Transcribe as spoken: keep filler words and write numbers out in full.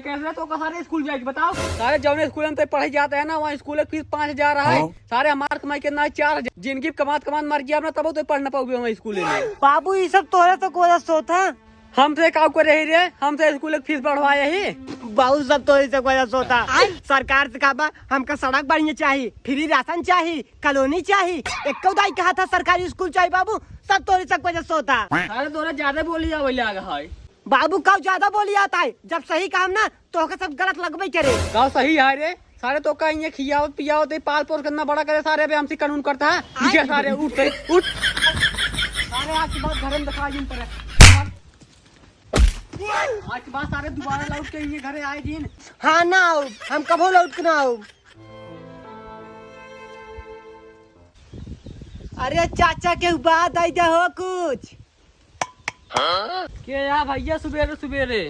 कैसे तो का सारे स्कूल जाए बताओ। सारे जौन स्कूल में तो पढ़े जाते हैं ना, वहाँ स्कूल की फीस पाँच हजार है। हाँ। सारे हमार कमाई कितना है? चार हजार। जिनकी कमात कमात मर गया ना, तब तो पढ़ ना पाओगे वहाँ स्कूल में। बाबू, ये सब तोरे तो कोई सोता। हमसे का करे ही रे, हमसे स्कूल की फीस बढ़वाए ही। बाबू, सब तोरे से कोई सोता। सरकार से कहा बा, हमका सड़क बढ़िया चाही, फ्री राशन चाही, कॉलोनी चाही, एको दाई कहा था सरकारी स्कूल चाही बाबू, सब तोरे से कोई सोता। अरे तोरा ज्यादा बोली आवे लाग है। बाबू, काऊ ज्यादा बोली आता है, जब सही काम ना तो ओके सब गलत लगबे करे। काऊ सही है रे, सारे तो का इन्हें खियावत पियावत है, पाल पोस करना बड़ा करे सारे, अबे हमसे कानून करता है। उठ सारे, उठ सारे, उठ। सारे आज के बाद घर में दिखा जिन पर। आज के बाद सारे दोबारा लौट के ये घरे आए जिन। हाँ ना आओ, हम कभो लौट के ना आओ। अरे चाचा के बात आई जा हो कुछ। के या भैया सुबेरे सुबेरे।